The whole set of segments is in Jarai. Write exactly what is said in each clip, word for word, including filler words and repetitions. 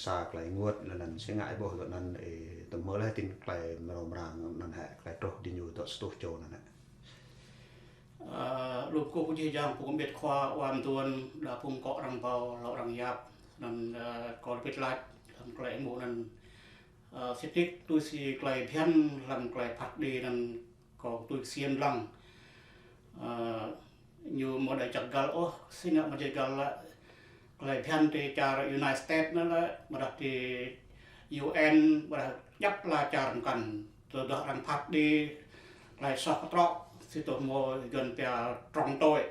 Sa tơlơi ênguôt lĕ anŭn, si ngă ih ƀuh dŏ anŭn, ih tơhmư̆ laih tin tơlơi mrâo mrang anŭn hĕ, tơlơi truh di ñu dŏ sa tuh čô anŭn hĕ. Ơ, lŏm kơkuh pơjih jang phung ƀing khua ua mơduôn, đa phung kŏ arăng ƀâo, lŏ arăng yap, anŭn, ơ, kâo lĕ pĭt lač, hlăm tơlơi êmuh anŭn, ơ, sĭt nik tui si tơlơi phiăn, hlăm tơlơi phat kơđi anŭn kâo tui ksiêm lăng. Ơ, ñu mơ̆ đa čăk găl ôh, si ngă mơ̆ čăk găl lĕ, tơlơi phiăn ti čar United States anŭn lĕ, mơ̆ đa ti U N, mơ̆ đa djŏp la čar mơkăn, tơdah arăng phat kơđi, tơlơi soh kơtrŏ, si tơhmư̆ Yuăn pia trùng tội.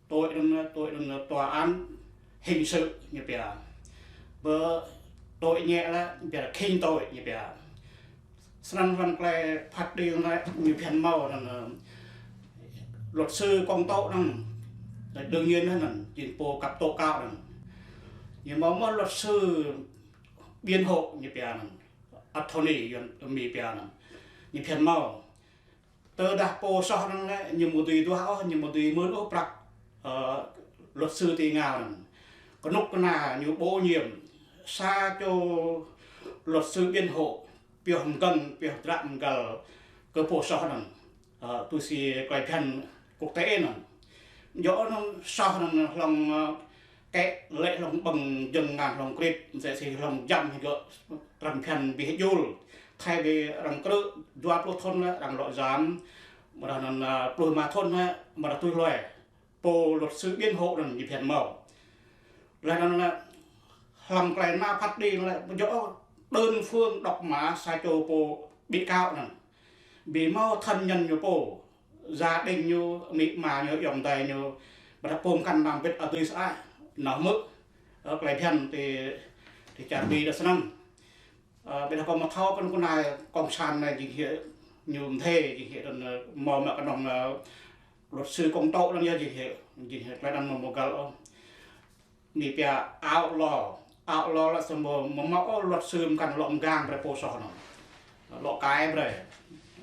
Tội anŭn, tội anŭn tòa án hình sự ñu pia. Bơ tội nhẹ lĕ, pia khinh tội ñu pia. Snăn hlăm tơlơi phat kơđi anŭn lĕ, ñu phiăn mâo anŭn, ơ, luật sư công tố anŭn. Đương nhiên anŭn, jing pô kăp tố cáo anŭn. Ñu mâo mơ̆ luật sư biện hộ ñu pia anŭn. Attorney Yuăn Mi pia anŭn. Ñu phiăn mâo. Tơdah pô soh anŭn lĕ, ñu mơ̆ dưi duah ôh, ñu mơ̆ dưi mơ̆n ôh prăk, ơ, luật sư ti ngao anŭn. Kơnuk kơna ñu bổ nhiệm sa čô luật sư biện hộ, pioh mơgơ̆ng, pioh dră mơgăl kơ pô soh anŭn. Ơ, tui si tơlơi phiăn quốc tế anŭn. Djŏ anŭn soh anŭn hlŏng, ơ, kĕ lĕ hlŏng ƀơ̆ng jơ̆ng ngăn hlŏng krit, msĕ si hlŏng jăm hĭ gơ̆ trăn phiăn bi hơjul. Thay vì arăng krư̆ dua pluh thŭn lĕ arăng lŏ jăm, mơ̆ đa anŭn, ơ, pluh rơma thŭn lĕ, mơ̆ đa tui hlue. Pô luật sư biện hộ anŭn ñu phiăn mâo. Lĕ anŭn lĕ, hlăm tơlơi nao phat kơđi lĕ, djŏ đơn phương độc mã sa čô pô bị cáo anŭn. Bi mâo thân nhân ñu pô, gia đình ñu, amĭ ama ñu, ayŏng adơi ñu, ƀôdah pô mơkăn nao mbĭt adơi sa ai, nao hmư̆, ơ, tơlơi phiăn ti, ti čar Mi đa snăn. Ơ, ƀôdah kâo mơ̆ thâo kơ kơnuk kơna cộng sản anai jing hĕ, ñu mơdê jing hĕ, anŭn, ơ, mâo mă kơnơ̆ng, ơ, luật sư công tố anŭn yơh jing hĕ, jing hĕ, tơlơi anŭn mâo mơ̆ găl ôh. Mi pia outlaw. Outlaw lĕ samơ̆ mơ̆ mâo ôh luật sư mơkăn lŏ mơgang brơi pô soh anŭn. Lŏ kai brơi.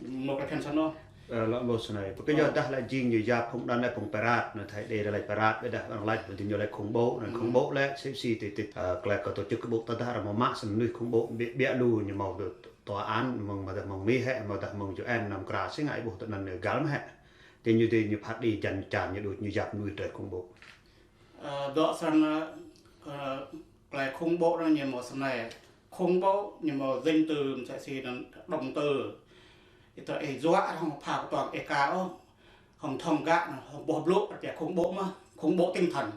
Mâo tơlơi phiăn snăn ôh. Ơ, lŏ mâo snei. Pơkơ yơh dah lĕ jing ñu yap phung đăn lĕ phung pirate, anŭn Thái Đê lĕ lač pirate, ƀôdah arăng lač ƀu djơ̆ ñu lač khủng bố, anŭn khủng bố lĕ, sĭt sĭt ti ti, ơ, tơlơi kơ tổ chức khủng bố, tơdah arăng mâo mă sĭt mơnuih khủng bố, ƀiă, ƀiă lu ñu mâo tòa án, mơ̆ng, mơ̆ dah mơ̆ng Mi hĕ, mơ̆ dah mơ̆ng U N, mơ̆ng kra, si ngă ih ƀuh tơ anŭn găl mơ̆ hĕ. Ti ñu ti ñu phat kơđi jăn čar ñu đôč ñu yap mơnuih drơi khủng bố. Ơ, dŏ snăn, ơ, tơlơi khủng bố anŭn ñu mâo snei. Khủng bố ñu mâo danh từ, msĕ si anŭn động từ. Ih tơ ih yua hŏng pha kơtuang ih ka ôh. Hŏng thŏng gah, hŏng boh blŭ, arăng pia khủng bố mơ̆, khủng bố tinh thần.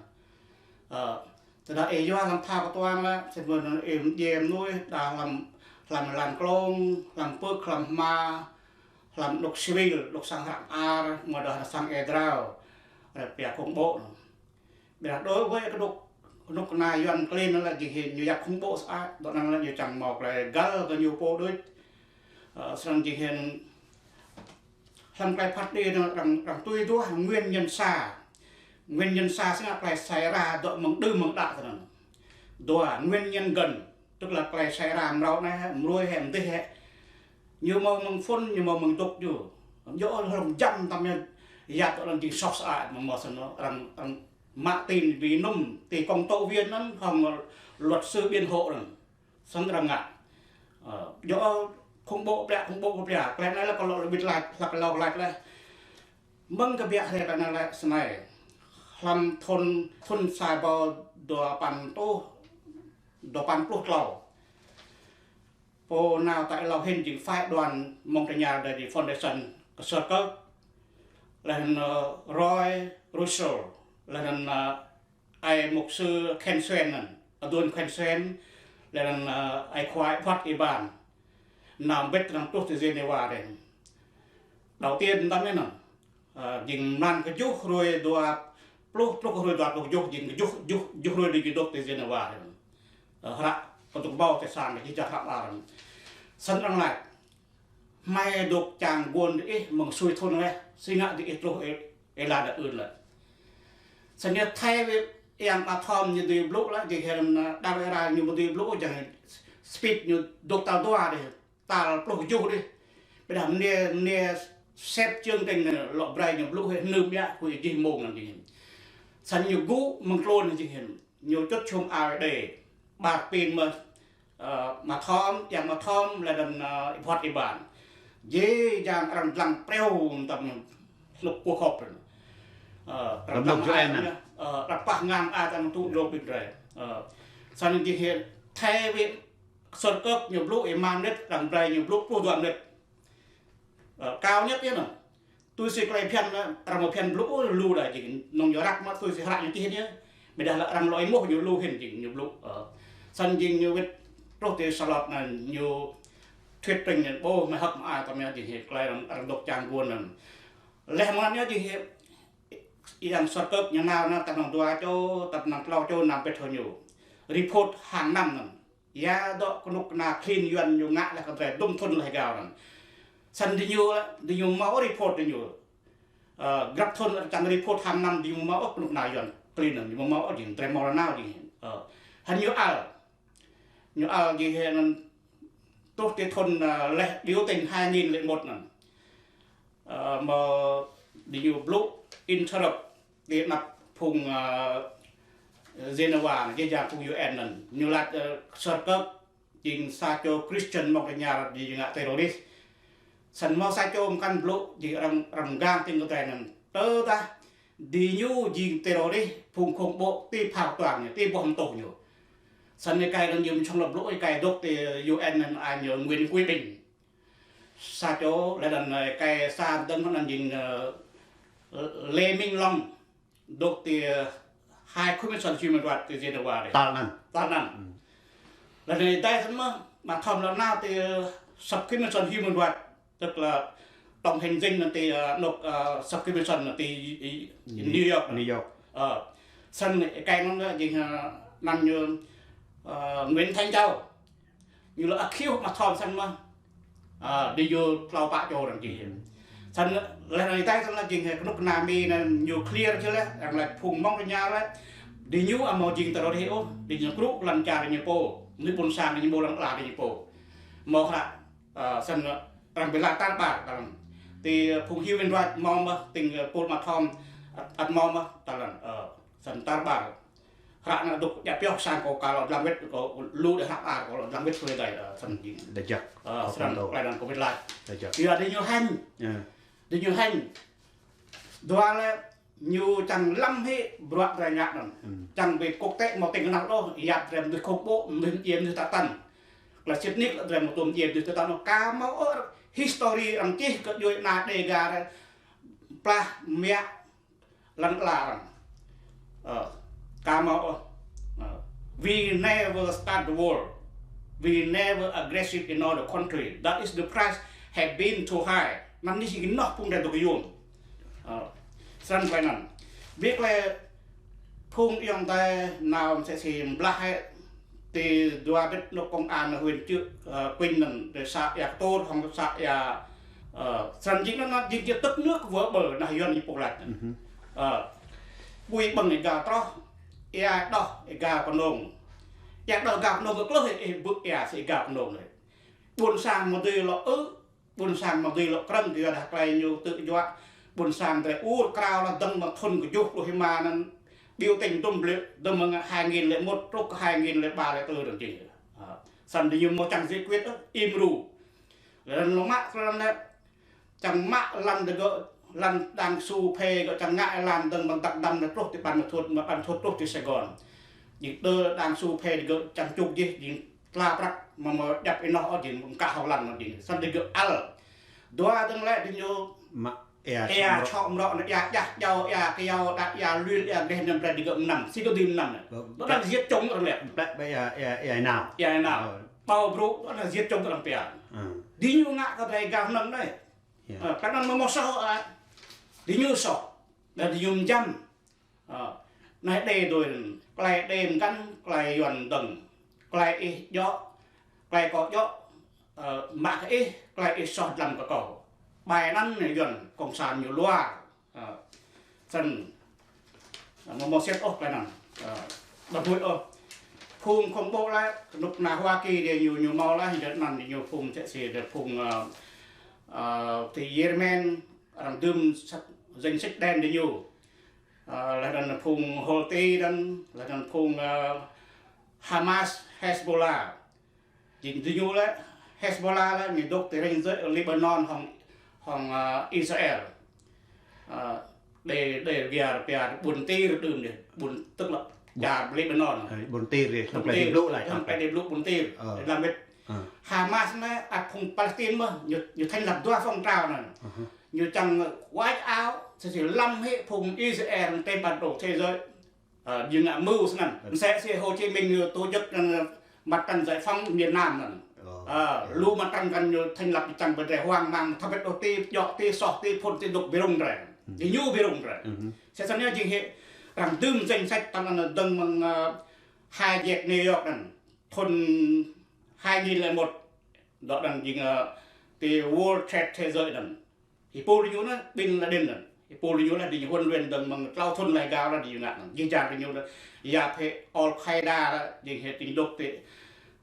Ơ, tơdah ih yua hlăm pha kơtuang lĕ, si mơ̆n ih mdjiê mnuih, đa hlăm, hlăm lăn klông, hlăm pưk, hlăm hma, hlăm anôk civil, anôk sang hră mơar, mơ̆ đa sang êa drao, arăng pia khủng bố. Ƀiădah đối với kơnuk, kơnuk kơna Yuăn klin anŭn lĕ jing hĭ ñu yap khủng bố sa ai, dŏ anŭn lĕ ñu čang mâo tơlơi găl kơ ñu pô đôč. Ơ, snăn jing hĭ hlăm tơlơi phat kơđi anŭn arăng, arăng tui duah nguyên nhân xa. Nguyên nhân xa si ngă tơlơi xảy ra dŏ mơ̆ng đưm mơ̆ng đă tơ anŭn. Dua, nguyên nhân gần, tức là tơlơi xảy ra mrâo anai hĕ, mơ̆ng hruê hĕ, mơ̆ng dih hĕ. Ñu mâo mơ̆ng phŭn, ñu mâo mơ̆ng dŏ ñu. Djŏ hlŏng jăm tăm ñu yap tơ anŭn jing soh sa ai, mơ̆ mâo snăn arăng, arăng mă tin bi nŭm ti công tố viên anŭn, hŏng luật sư biện hộ anŭn. Snăn arăng ngă. Ơ, djŏ khủng bố pliă, khủng bố pliă. Tơlơi anai lĕ kâo lŏ ƀĭt lač, hlăk kâo lŏ lač leh. Mơ̆ng kơ biă hrĕ tơ anai lĕ snei. Hlăm thŭn, thŭn sa rơbâo dua păn tuh, dua păn pluh klâo. Pô nao ta êlâo hĭn jing phái đoàn mơ̆ng tơña đa jing foundation kơsơr kơ̆. Leh anŭn, ơ, Roy Russell, leh anŭn, ơ, ai mục sư Ken Suen anŭn, aduôn Ken Suen, leh anŭn, ơ, ai khua ai phat iban. Nao mbĭt arăng truh ti Geneva dih. Đầu tiên tăm anŭn. Ơ, jing mlan kơjuh hruê dua pluh, truh hruê dua pluh kơjuh, jing kơjuh, juh, juh hruê đĭ kơdŏp ti Geneva. Ơ, hră kơdŏp ƀâo ti sang kơ jih jang hră mơar. Snăn arăng lač. Hmei dŏ čang guôn diih mơ̆ng sui thŭn leh, si ngă diih truh ê, êlan đa ưn lĕ. Snăn ñu thay vì yang ta thom ñu dưi blŭ lĕ, jing hĭ đa wơ̆t ra ñu mơ̆ dưi blŭ, jing speech ñu dŏ tal dua dih. Tal pluh kơjuh dih. Ƀiădah mơnê, mơnê sếp chương trình anai lŏ brơi ñu blŭ hĭ hơnưm biă, huĭ jih mông anŭn jing hĭn. Snăn ñu gŭ mơ̆ng tlôn jing hĭn. Ñu čŭt čum ao đê. ƀar pin mơ̆, ơ, Ama Thom, yang Ama Thom, laih anŭn, ơ, Y Phuăt Y Ban. Jih jang arăng lăng preo tơm hlŭk pô khŏp. Ơ, arăng lăng hlŭk lăng ai anŭn, ơ, arăng pah ngang ai tơm tŭ lŏk pin rai. Ơ, săn jing hĭ thai wĭ sơr kơk ñu blŭ ih mă mơnit, arăng blai ñu blŭ pluh dua mơnit. Ơ, cao nhất yơh anŭn. Tui si tơlơi phiăn, arăng mơ̆ phiăn blŭ, ơ, lu đa jing, nŏng yua răk mă tui si hră ñu čih yơh. Ƀiădah lĕ arăng lŏ ih mŭt ñu lu hĭn jing, ñu blŭ. Ơ. Săn jing ñu wĭt truh ti Salot anŭn, ñu thuyết trình anŭn, ƀôh mơhăk mơai tơm yơh jing hĭ, tơlơi arăng, arăng dŏ čang guôn anŭn. Laih mơ̆ng anŭn yơh jing hĭ, yang sơr kơk ñu nao anŭn tơm nŏng dua čô, tơm nŏng klâo čô, năm pĕt hŏ ñu. Report hăng năm anŭn. Ia dŏ kơnuk kơna klin Yuan ñu ngă laih kơ drơi dŭm thŭn laih gao anŭn. Săn diñu, diñu mâo report diñu. Ơ, grăp thŭn čang report hăng năm diñu mâo kơnuk kơna Yuan klin anŭn, diñu mâo jing drơi mâo nao jing. Ơ, hăng ñu al. Ñu al jing hĭ anŭn truh ti thŭn, ơ, laih biểu tình hai nghìn lẻ một anŭn. Ơ, mơ̆ diñu blŭ interrupt ti anăp phung, ơ, Geneva anŭn, jih jang phung U N anŭn. Ñu laĭ, ơ, sơr kơk jing sa čô Christian mơ̆ng tơña diñu ngă terrorist. Săn mâo sa čô mơkăn blŭ jing arăng, arăng gang tin kơ tơlơi anŭn. Tơdah diñu jing terrorist, phung khủng bố ti phao tuang ñu, ti boh mơtuh ñu. Săn ih kai anŭn ñu mơčŏng lŏ blŭ, ih kai dŏ ti U N anŭn ai ñu Nguyễn Quý Bình. Sa čô, laih anŭn, ơ, ih kai sa dơ̆ng anŭn jing, ơ, Lê Minh Long, dŏ ti, ơ, High Commission Human Rights ti Geneva đih. Tal anŭn. Tal anŭn. Laih anŭn ih dai săn mơ̆, Ama Thom lŏ nao ti, ơ, Sub Commission Human Rights, tức là tổng hành dinh anŭn ti, ơ, anŏ, ơ, Sub Commission anŭn ti, i, i, New York. New York. Ơ, săn ih kai anŭn jing, ơ, anăn ñu, ơ, Nguyễn Thanh Châu. Ñu lŏ accuse Ama Thom săn mơ̆. Ơ, diñu klâo pă čô arăng čih. Săn laih anŭn ih dai săn lĕ jing hĭ kơnuk kơna Mi anŭn ñu clear čih laih, arăng laĭ phung mơ̆ng tơña laih. Diñu ăt mâo jing terrorist ôh, diñu krŭ lăm čar diñu pô. Mơnuih ƀôn sang diñu ƀu lăng ala diñu pô. Mâo hră, ơ, săn arăng ƀu laĭ tar ƀar, tal anŭn. Ti phung human rights mâo mơ̆, tĭng, ơ, pôl Ama Thom ăt, ăt mâo mơ̆, tal anŭn, ơ, săn tar ƀar. Hră anŭn dŏ djăp pioh sang kâo kâo lŏ dlăng wĭt kâo lu đe hră ar kâo lŏ dlăng wĭt tui dai, ơ, săn jing. Đa jăk. Ơ, săn tơlơi anŭn kâo wĭt laĭ. Đa jăk. Yua diñu hêñ. Ơ. Diñu hêñ. Dua lĕ ñu čang lăm hĭ bruă drơi ngă anŭn. Čang ƀing quốc tế mâo tĭng kơnăl ôh, yap drơi mơnuih khủng bố, mơnuih mơdjiê mơnuih tơtăn. Tơlơi sĭt nik lĕ drơi mơ̆ tŭm mơdjiê mơnuih tơtăn ôh, ka mâo ôh history arăng čih kơ djuai ana Đêga rai. Plah mă lăn ala arăng. Ơ, ka mâo ôh. Ơ, we never start the war. We never aggressive in other country. That is the price have been too high. Anŭn anai jing kơ anŏ phung drơi dŏ kơyôm. Ơ, săn tơlơi anŭn. Ƀiă lĕ phung ayŏng adơi nao mơsĕ si blah hĭ ti dua ƀĕt anŏ công an huyện Chư, ơ, Kuin anŭn, ti xã Ia Ktur, hăng xã Ia, ơ, săn jing anŭn, anŭn jing jĕ tức nước vỡ bờ anŭn Yuan ñu pô laĭ. Ơ, ƀui ƀơ̆ng ih gao troh, ia đoh ih gao kơnông. Ia đoh gao kơnông kơ klơh ih bư̆ ia sĭ gao kơnông lĕ. Ƀôn sang mơ̆ dưi lŏ ư, ƀôn sang mơ̆ dưi lŏ krơ̆ng, yua dah tơlơi ñu tơjuă. Ƀôn sang drơi ur krao lŏ dơ̆ng mơ̆ng thŭn kơjuh pluh êma anŭn. Biểu tình tŭm blĕ, dơ̆ng mơ̆ng hai nghìn lẻ một truh kơ hai nghìn lẻ ba lẻ tư anŭn jing. Ơ, săn diñu mâo čang giải quyết ôh, im ru. Lăn lŏ mă, lăn lĕ, čang mă lăn dơ̆ng gơ̆, lăn đang su phê gơ̆ čang ngă lăn dơ̆ng mơ̆ng Dak Dăm anŭn truh ti Ban Ma Thuột, mơ̆ng Ban Ma Thuột truh ti Sài Gòn. Jing đơ đang su phê dơ̆ng gơ̆ čang čuk jih, jing tla prăk mơ̆ mơ̆ djăp ih anŏ ôh jing mơ̆ng kah hŏng lăn anŭn jing. Săn dơ̆ng gơ̆ al. Dua dơ̆ng lĕ diñu mă ia ia čŏk mrŏ anŭn ia jah jao ia kơyâo đa ia luyên ia gleh anŭn brơi dơ̆ng gơ̆ mơnăm. Sĭ kơ dưi mơnăm anŭn. Dŏ đang giết chồng arăng lĕ. Plĕ ƀơi ia, ia, ia nao. Ia nao. Ơ. Pâo brŭ dŏ đang giết chồng arăng pia. Ơ. Diñu ngă kơ drơi gah anŭn anai. Ia. Ơ, kơ anŭn mơ̆ mâo soh, ơ. Diñu soh. Đa diñu mơjăm. Ơ, anai đe dui, tơlơi đe mơkăn, tơlơi Yuan dơ̆ng, tơlơi ih djŏ, tơlơi kâo djŏ, ơ, mă kơ ih, tơlơi ih soh dlăm kơ kâo. Ƀai anŭn Yuan cộng sản ñu luar. Ơ, săn, ơ, mơ̆ mâo sĭt ôh tơlơi anŭn. Ơ, đa ƀuh ôh. Phung khủng bố lĕ, kơnuk kơna Hoa Kỳ đe ñu, ñu mâo lĕ, đe anŭn đe ñu phung čĕ si, đe phung, ơ, ơ, ti Yemen, arăng dưm danh sách đen đe ñu. Ơ, laih anŭn phung Houthi anŭn, laih anŭn phung, ơ, Hamas, Hezbollah. Jing diñu lĕ, Hezbollah lĕ ñu dŏ ti ranh giới Lebanon hăng, hăng, ơ, Israel. Ơ, đe, đe gea pia ƀuôn Tir đưm đê, ƀuôn tức là čar Lebanon. Ơ, ƀuôn Tir đê, hlăm plei Tir, Tir Blŭ laih, hlăm plei Tir Blŭ ƀuôn Tir. Ơ. Lăm wĕt. Ơ. Hamas anai ăt phung Palestine mơ̆n, ñu, ñu thành lập dua phong trào anŭn. Ơ hơ. Ñu čang wipe out, sĭt sĭt lăm hĭ phung Israel trên bản đồ thế giới. Ơ, ñu ngă mơ̆ snăn. Ơ. Msĕ si Hồ Chí Minh ñu tổ chức anŭn, ơ, mặt trận giải phóng miền Nam anŭn. Ơ. Ơ, lu mặt trận kăn ñu thành lập čang pơdrĕ hoang mang, thâo pĕt đô ti, djŏ ti, soh ti, phŭn ti, dŏ ƀơi rŭng răng. Ơ. Ti ñu ƀơi rŭng răng. Ơ hơ. Sĭt sĭt anai jing hĭ, arăng dưm danh sách tơl anŭn dơ̆ng mơ̆ng, ơ, hijack New York anŭn. Thŭn hai nghìn lẻ một, dŏ anŭn jing, ơ, ti World Trade thế giới anŭn. Hĭ pô diñu anŭn, Bin Laden anŭn. Hĭ pô diñu anŭn, diñu huấn luyện dơ̆ng mơ̆ng klâo thŭn laih gao anŭn diñu ngă anŭn. Jih jang diñu anŭn, yap hĭ Al Qaeda anŭn, jing hĭ diñu dŏ ti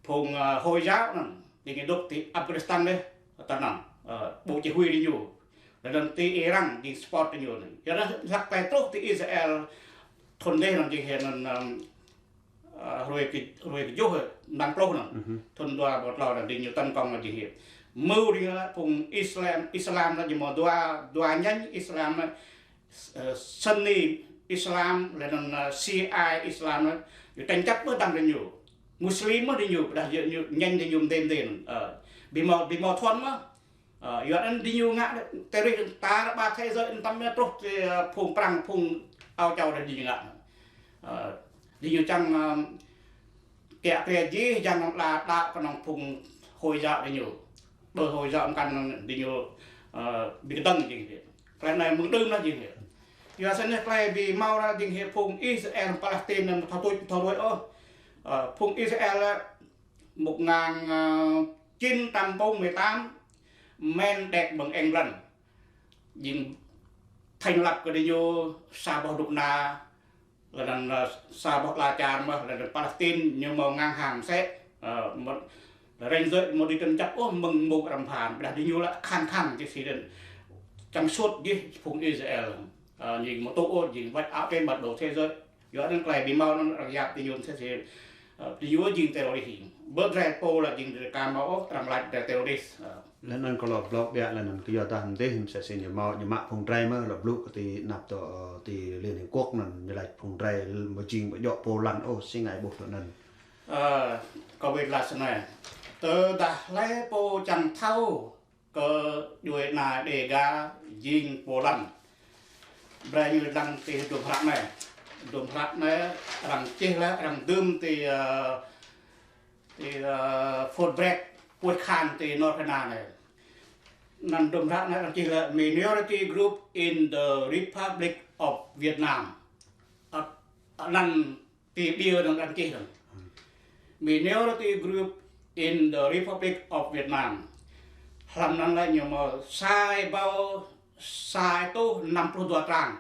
phung, ơ, Hồi giáo anŭn, diñu dŏ ti Afghanistan đê, tơnăn, ơ, bộ chỉ huy diñu. Laih anŭn ti Iran, jing support diñu anŭn. Yua anŭn hlăk tơlơi truh ti Israel, thŭn đe anŭn jing hĭ anŭn, ơ, Ơ, hrơi kơ, hrơi kơ tơjuh, năm pluh anŭn. Ơ hơ. Thŭn dua rơbâo klâo anŭn, diñu tấn công anŭn jing hĭ. Mơ̆ diñu lĕ phung Islam, Islam anŭn jing mơ̆ dua, dua nhánh Islam anŭn, ơ, Sunni Islam, laih anŭn, ơ, Shia Islam anŭn, ñu tranh chấp ƀơi dăng diñu. Muslim mơ̆ diñu, ƀiădah ñu, ñu nhánh diñu mơdê mơdê anŭn. Ơ, ƀu hmâo, ƀu hmâo thuăn mơ̆. Ơ, yua anŭn diñu ngă terrorist tar ƀar thế giới anŭn tăm mơ̆ truh ti, ơ, phung Prăng, phung Âu Châu đah diñu ngă. Ơ, diñu čang, ơ, kiă kriê jih jang anŭn đa đa kơnơ̆ng phung Hồi giáo diñu. Ƀơi Hồi giáo mơkăn anŭn diñu, ơ, ƀu kơdơ̆ng jing hĭ. Tơlơi anai mơ̆ng đưm anŭn jing hĭ. Yua sĭt anai tơlơi ƀu hmâo anŭn jing hĭ phung Israel Palestine anŭn thâo tuč thâo ruai ôh. Ơ, phung Israel, ơ, một ngàn chín trăm bốn mươi tám, mơ̆ng đĕk ƀơi England. Jing thành lập kơ diñu sa boh dŏ anai, laih anŭn, ơ, sa boh ala čar mơ̆n, laih anŭn Palestine ñu hmâo ngăn hàng mơsĕ, ơ, mơ̆, ranh giới mơ̆ ƀu tranh chấp ôh mơ̆ng mơ̆ng răm phan, ƀiădah diñu lĕ khăng khăng jing sĭt anŭn. Čang suôt jih phung Israel, ơ, jing mơ̆ tŭ ôh, jing wipe out trên bản đồ thế giới. Yua anŭn tơlơi ƀu hmâo anŭn arăng yap diñu mơsĕ si, ơ, diñu jing terrorist. Ƀơi drơi pô lĕ jing drơi ka hmâo ôh, arăng laĭ drơi terrorist. Ơ. Laih anŭn kơ lŏ blŏk biă laih anŭn kơ yua dah mơdih mơsĕ si ñu hmâo, ñu mă phung drơi mơ̆ lŏ blŭ kơ ti anăp tơ, ơ, ti Liên Hiệp Quốc anŭn, ñu laĭ phung drơi mơ̆ jing ƀu djŏ pô lăn ôh, si ngă ƀuh tơ anŭn. Ơ, kơ wĕt laĭ sĭt anai. Tơdah hlơi pô čang thâo kơ djuai anai Đêga jing pô lăn. Brơi ñu lăng ti hơdôm hră anai. Hơdôm hră anai arăng čih lĕ arăng dưm ti, ơ, ti, ơ, Fulbright, puih khan ti North Carolina anai. Anŭn hơdôm hră anai arăng čih lĕ Minority Group in the Republic of Vietnam. Ơ, anŭn ti ƀiă anŭn arăng čih anŭn. Minority Group in the Republic of Vietnam. Hlăm anŭn lĕ ñu hmâo sa êbâo sa rơtuh năm pluh dua trang.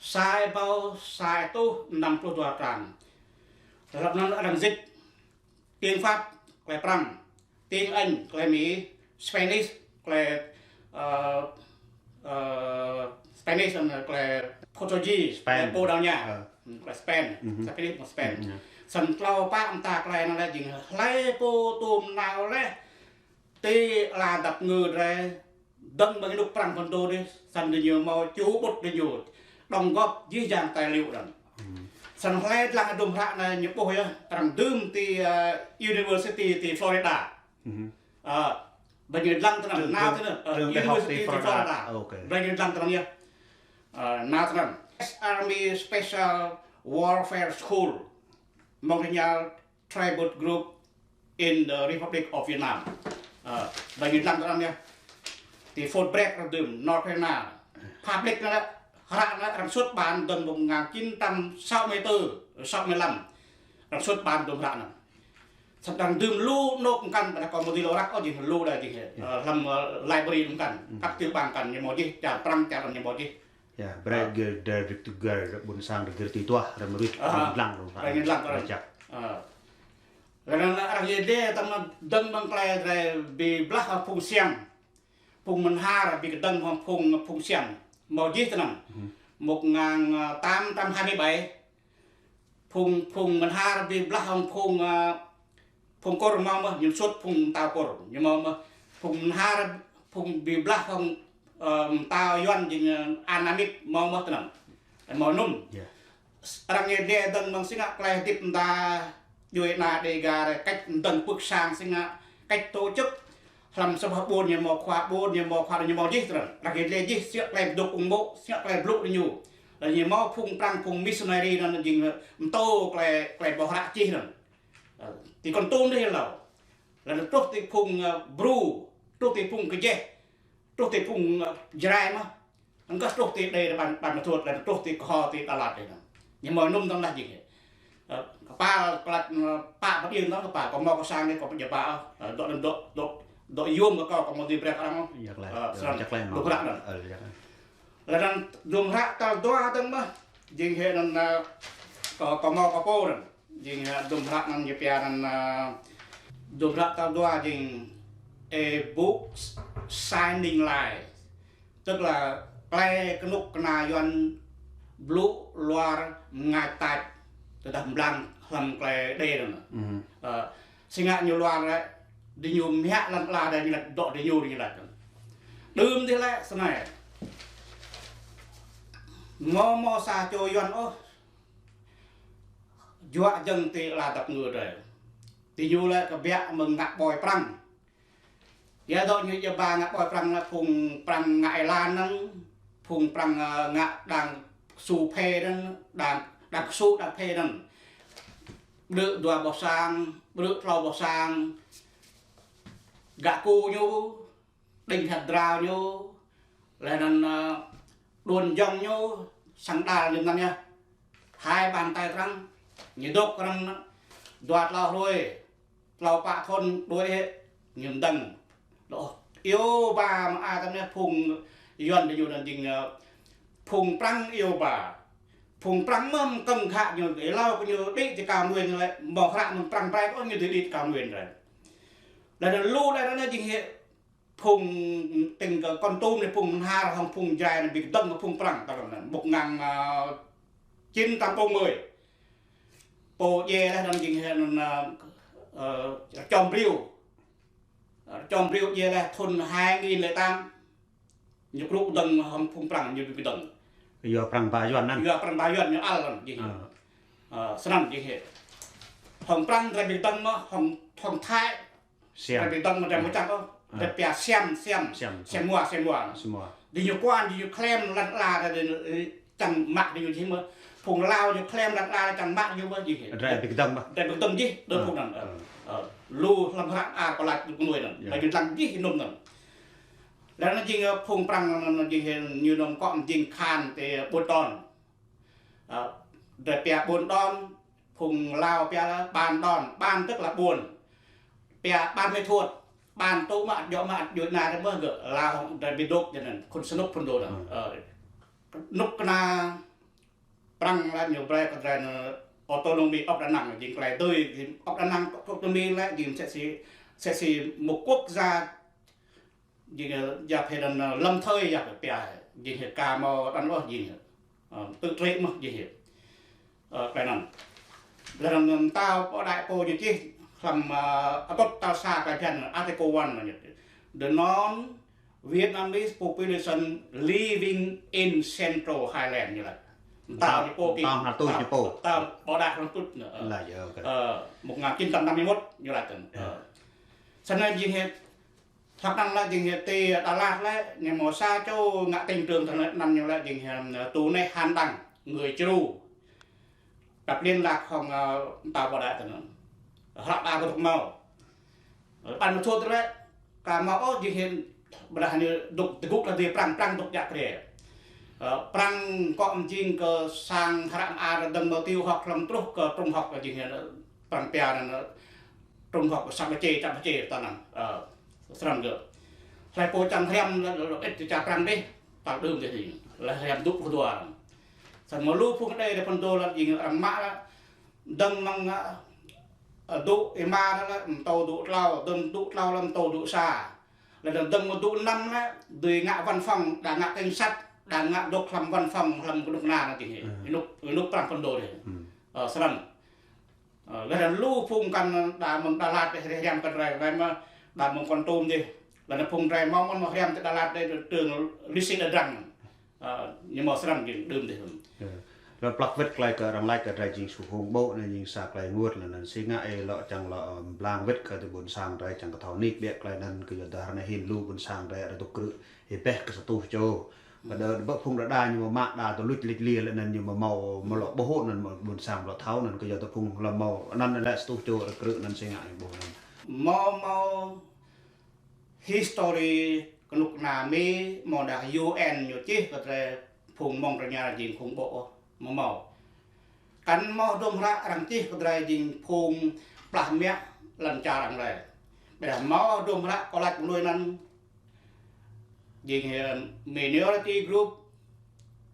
Sa êbâo sa rơtuh năm pluh dua trang. Hlăm anŭn arăng dịch tiếng Pháp, tơlơi Prăng, tiếng Anh, tơlơi Mi, Spanish, tơlơi, ơ, ơ, Spanish, ơ, tơlơi Portuguese, Spain. Tơlơi Bồ Đào Nha. Ơ. Ơ, tơlơi Spain. Ơ hơ. Spanish, Spain. Ơ, ơ. Sĭt klâo pă mơta tơlơi anŭn lĕ jing hlơi pô tum nao laih ti ala dăp ngư drơi, dơ̆ng ƀơi anŭn Prăng phŭn tơ đih, sĭt diñu hmâo ču ƀut diñu, đóng góp jih jang tài liệu anŭn. Ơ. Sĭt hlơi lăng hơdôm hră anai ñu ƀuh yơh, arăng dưm ti, ơ, University ti Florida. Ơ hơ. Ơ, brơi ñu lăng tơnăn, nao tơnăn, ơ, trường đại học University ti Florida. Ơ, ok. Brơi ñu lăng tơnăn yơh. Ơ, nao tơnăn. U S Army Special Warfare School. Mơ̆ng tơña Tribal Group in the Republic of Vietnam. Ơ, brơi ñu lăng tơnăn yơh. Ti Fulbright arăng dưm, North Carolina. Public anŭn lĕ, hră anŭn lĕ arăng xuất bản dơ̆ng mơ̆ng một ngàn chín trăm sáu mươi tư, sáu mươi lăm. Arăng xuất bản hơdôm hră anŭn. Sĭt arăng dưm lu anŏ mơkăn, ƀiădah kâo mơ̆ dưi lŏ răk ôh jing lu đơi jing hĭ. Ơ. Ơ, hlăm, ơ, library mơkăn. Ơ. Kăp tơl ƀang kăn ñu hmâo jih, čar Prăng čar anŭn ñu hmâo jih. Ơ, brơi, ơ, gơ̆ drơi rĭk tơgơ̆, ƀôn sang drơi gơ̆ tui tuah, arăng mơruit, ơ, arăng lăng, arăng brơi ñu lăng, arăng čăk. Ơ. Laih anŭn arăng yê đe tăm dơ̆ng ƀơi tơlơi drơi ƀu blah phung Siam. Phung mơnha ƀu kơdơ̆ng hăng phung, phung Siam. Hmâo jih tơnăn. Ơ hơ. Một ngàn tám trăm hai mươi bảy. Phung, phung Mơnhar bi blah hăng phung, ơ, phung Kur hmâo mơ̆, ñu sut phung mơtao Kur, ñu hmâo mơ̆. Phung Mơnhar, phung bi blah hăng, ơ, mơtao Yuan jing, ơ, Annamite hmâo mơ̆ tơnăn. Hmâo num. Arăng ñu dê dơ̆ng mơ̆ng si ngă klei hơdip mơta djuai ana Dêga rai, cách dơ̆ng pưk sang si ngă, cách tổ chức. Hlăm sa boh ƀuôn ñu hmâo khua ƀuôn, ñu hmâo khua, ñu hmâo jih tơnăn. Arăng ñu dê jih si ngă klei dôk ung mô̆, si ngă klei blŭ ñu. Laih ñu hmâo phung Prăng, phung missionary anŭn jing mơtô klei, klei boh hră čih anŭn. Ơ, ti Kon Tum dih hlâo. Laih truh ti phung, ơ, Bru, truh ti phung Kơjeh, truh ti phung, ơ, Jrai mơ̆. Hăng kơ truh ti đê Ban, Ban Mơ Thuôt, laih truh ti Kơho, ti Đà Lạt đê anŭn. Ñu hmâo num tơnăn jing. Ơ, kơpal, kơpal, ơ, pă pơđing tơnăn kơpal, kâo hmâo kơ sang đê kâo pơjơ̆ pă, ơ, dŏ anŭn dŏ, dŏ, dŏ yôm kơ kâo, kâo hmâo dưi brơi kơ arăng. Ơ, srăng, dŏ hră anŭn. Laih anŭn dŏ hră tal dua dơ̆ng mơ̆, jing hĭ anŭn, ơ, kâo, kâo hmâo kơ pô anŭn. Jing, ơ, dŭm hră anŭn ñu pia anŭn, ơ, dŭm hră tal dua jing A Book Shining Light. Tức là klei kơnuk kơna Yuan blŭ luar mơngač tač, tơdah mblang hlăm klei đê anŭn. Ơ, si ngă ñu luar lĕ, diñu mă lăn ala đê ñu lač, dŏ diñu, diñu lač. Đưm dih lĕ snei. Hmâo, hmâo sa čô Yuan ôh juă jơ̆ng ti ala dap ngơ drei. Diñu lĕ kơbiă mơ̆ng ngă ƀơi Prăng. Yua dŏ ñu djơ̆ ba ngă ƀơi Prăng lĕ phung Prăng ngă êlan anŭn, phung Prăng, ơ, ngă đang kơsu phê anŭn, đang, đang kơsu đang phê anŭn. Ƀrư̆ dua boh sang, ƀrư̆ klâo boh sang, gak ku ñu, đing hơdră ñu, laih anŭn, ơ, đuôn jŏng ñu, sandal ñu anŭn yơh. Hai bàn tay trắng, ñu dŏ kơ anŭn dua klâo hrơi, klâo pă thŭn đuaĭ hĭ, ñu dơ̆ng. Đôč, iâu ba mă a tăm anai phung Yuan diñu anŭn jing, ơ, phung Prăng iâu ba. Phung Prăng mơ̆ kơ̆ng khă ñu, hlâo kơ ñu đĭ ti Cao Nguyên lĕ, hmâo hră mơ̆ng Prăng brơi kơ ñu đĭ ti Cao Nguyên lĕ. Laih anŭn lu laih anŭn jing hĭ phung tơ̆ng kơ Kon Tum anai, phung Mơnhar hăng phung Jrai anai bi kơdơ̆ng kơ phung Prăng tơl anŭn. Một ngàn chín trăm bốn mươi. Pô djai laih anŭn jing hĭ anŭn, ơ, ơ, Čom Briu. Ơ, Čom Briu djai laih thŭn hai nghìn lẻ tám. Ñu krŭ kơdơ̆ng hăng phung Prăng ñu bi kơdơ̆ng. Yua Prăng ba Yuan anŭn. Yua Prăng ba Yuan ñu ăl anŭn jing hĭ. Ơ. Ơ, snăn jing hĭ. Hăng Prăng drei bi kơdơ̆ng mơ̆, hăng, hăng Thái Siam. Drei bi kơdơ̆ng mơ̆ drei mơ̆ čang ôh. Ơ. Drei pia Siam, Siam. Siam. Siam Mua, Siam Mua. Siam Mua. Diñu kuan, diñu klem lăn ala, drei čang mă diñu jing mơ̆. Phung Lao ñu klem lăn ala, čang mă diñu mơ̆ jing hĭ. Drei bi kơdơ̆ng mơ̆. Drei bi kơdơ̆ng jih, đơ phung anŭn. Ơ. Ơ. Lu hlăm hră a pơlač lu kơnuih anŭn. Ơ. Drei bi kơdơ̆ng jih num anŭn. Laih anŭn jing, ơ, phung Prăng anŭn jing hĭ ñu num kŏ jing khan ti Ƀuôn Đôn. Ơ, drei pia Ƀuôn Đôn, phung Lao pia lĕ Ban Đôn, Ban tức là ƀuôn. Pia Ban Mơ Thuôt, Ban tŭ mă, djŏ mă, djŏ anai drei mơ̆ gơ̆, Lao drei bi dŏ jing anŭn, khul Sơnŭk phŭn dô anŭn. Ơ. Kơnuk kơna Prăng lĕ ñu brơi kơ drei anŭn autonomy of Đà Nẵng, jing klei tui, jing of Đà Nẵng, autonomy lĕ, jing msĕ si, msĕ si một quốc gia jing, ơ, yap hĭ anŭn, ơ, lâm thời yap hĭ pia, jing hĭ ka hmâo anŭn ôh jing hĭ. Ơ, tự trị mơ̆ jing hĭ. Ơ, klei anŭn. Laih anŭn ta pô đại pô ñu čih hlăm, ơ, atŭt tal sa klei phiăn article one anŭn ñu. The non-Vietnamese population living in Central Highland ñu laĭ. Tao ñu pô ki. Tao hna tui ñu pô. Tao pô đại hlăm tŭt anŭn. Ơ. Laih, ơ, ok. Ơ, một ngàn chín trăm năm mươi mốt ñu laĭ tơ̆n. Ơ. Ơ. Snăn jing hĭ Hlăk anăn lĕ jing hĭ ti Đà Lạt lĕ, ñu hmâo sa čô ngă tỉnh trưởng tơlơi anăn ñu lĕ jing hĭ, ơ, tu neh Hàn Đăng, người Čru. Đăp liên lạc hŏng, ơ, mơtao pô đại tơnăn. Hră đa kơ dŏ hmâo. Ban mơ thuot lĕ, ka hmâo ôh jing hĭ, ƀiădah ñu dŏ tơgŭ kơ dih Prăng, Prăng dŏ jak kre. Ơ, Prăng kŏ mjing kơ sang hră mơar dơ̆ng mơ̆ tiểu học hlăm truh kơ trung học jing hĭ, Prăng pia anăn, ơ, trung học sap bơčê, sap bơčê tơnăn. Ơ, srăng gơ̆. Hlei pô čang hriăm lĕ, lĕ, lĕ, ĕt ča Prăng dih, tal đưm dih dih. Lĕ hriăm dŭ pluh dua. Srăng mơ̆ lu phung đe đe pơdô lĕ jing arăng mă lĕ. Dơ̆ng mơ̆ng, ơ, dŭ êma lĕ, mtô dŭ tlâo, dơ̆ng dŭ tlâo lĕ, mtô dŭ sa. Lĕ dơ̆ng, dơ̆ng mơ̆ dŭ năm lĕ, dưi ngă văn phòng, đang ngă cảnh sát, đang ngă dŏ hlăm văn phòng, hlăm kơnuk kơna lĕ dih. Ơ. Ênuk, ênuk Prăng pơdô dih. Ơ. Ơ, snăn. Ơ, lĕ anŭn lu phung kăn đa mơ̆ng Đà Lạt dih, rĭm kăn rai, rai mơ̆ đa mơ̆ng Kon Tum dih. Lĕ anŭn phung rai mơ̆ mơ̆n mơ̆ rĭm tơ Đà Lạt dih, tơ, tơ Lisi Đà Drăng. Ơ, ñu mơ̆ snăn jing đưm dih. Ơ. Lĕ plăk wĭt tơlơi kơ arăng laĭ kơ drei jing su hông ƀô̆ anai jing sa tơlơi ênguôt lĕ anŭn si ngă ih lŏ čang lŏ, ơ, blang wĭt kơ tơ ƀuôn sang drei čang kơ thâo nik biă tơlơi anŭn kơ yua dah ră anai hĭn lu ƀuôn sang drei arăng dŏ krư̆ ih ƀĕ kơ sa rơtuh čô. Kơ đa ƀă phung đa đa ñu mă đa tơ luč lik lia lĕ anŭn ñu mă mâo mă lŏ ƀô̆ anŭn mă ƀuôn sang lŏ thâo anŭn kơ yua tơ phung lŏ mâo anŭn lĕ sa rơtuh čô arăng krư̆ anŭn si ngă ih ƀô̆ anŭn. Mâo mâo history kơnuk kơna Mi, mâo đah U N ñu čih kơ drei phung mơ̆ng rơña jing phung ƀô̆ ôh, mâo mâo. Kăn mâo hơdôm hră arăng čih kơ drei jing phung plah mă lăn čar arăng lĕ. Ƀiădah mâo hơdôm hră kơ lač mơnuih anŭn jing hĕ minority group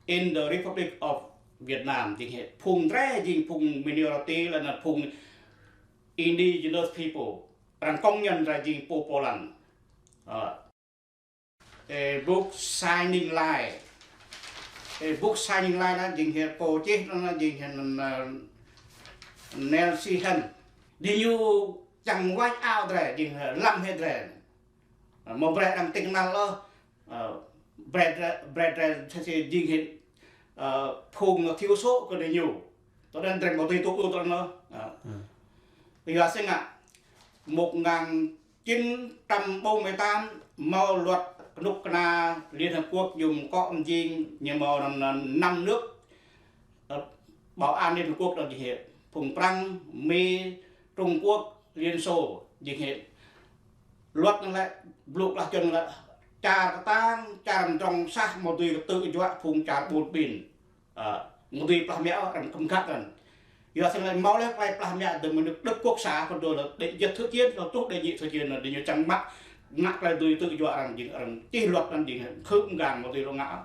in the Republic of Vietnam, jing hĕ phung drei jing phung minority lĕ anŭn phung indigenous people, arăng công nhận drei jing pô pô lăn. Ơ. Ơ, book signing line. Ơ, book signing line anŭn jing hĕ pô čih anŭn jing hĕ anŭn, ơ, Nelson Hân. Diñu čang wăt ao drei, jing hĕ lăm hĕ drei. Ơ, mâo brơi arăng tĭng năl ôh, ơ, brơi drei, brơi drei sa si jing hĕ, ơ, phung thiểu số kơ diñu. Tơdah drei mâo tui tŭ ư tơdah anŭn. Ơ. Yua si ngă một ngàn chín trăm bốn mươi tám mâo luật kơnuk kơna Liên Hợp Quốc ñu mơkŏ mơjing ñu mâo năm, năm, năm nước, ơ, Bảo an Liên Hợp Quốc anŭn jing hĕ phung Prăng, Mi, Trung Quốc, Liên Xô jing hĕ. Luật anŭn lĕ, blŭ klah čŭn lĕ, čar kơtang, čar mdrŏng sah, mâo dưi kơ tơjuă phung čar ƀun ƀin. Ơ, mâo dưi plah mă arăng kăm găt anŭn. Yua si lĕ mâo lĕ tơlơi plah mă dơ̆ng mơ̆ng nước Đức Quốc xã, phần đó là để giật thứ chiến, rồi truh để nhị thứ chiến, là để ñu čang mă, ngă tơlơi dưi tơjuă arăng jing, arăng čih luật anŭn jing, khư̆ mgang mâo dưi lŏ ngă.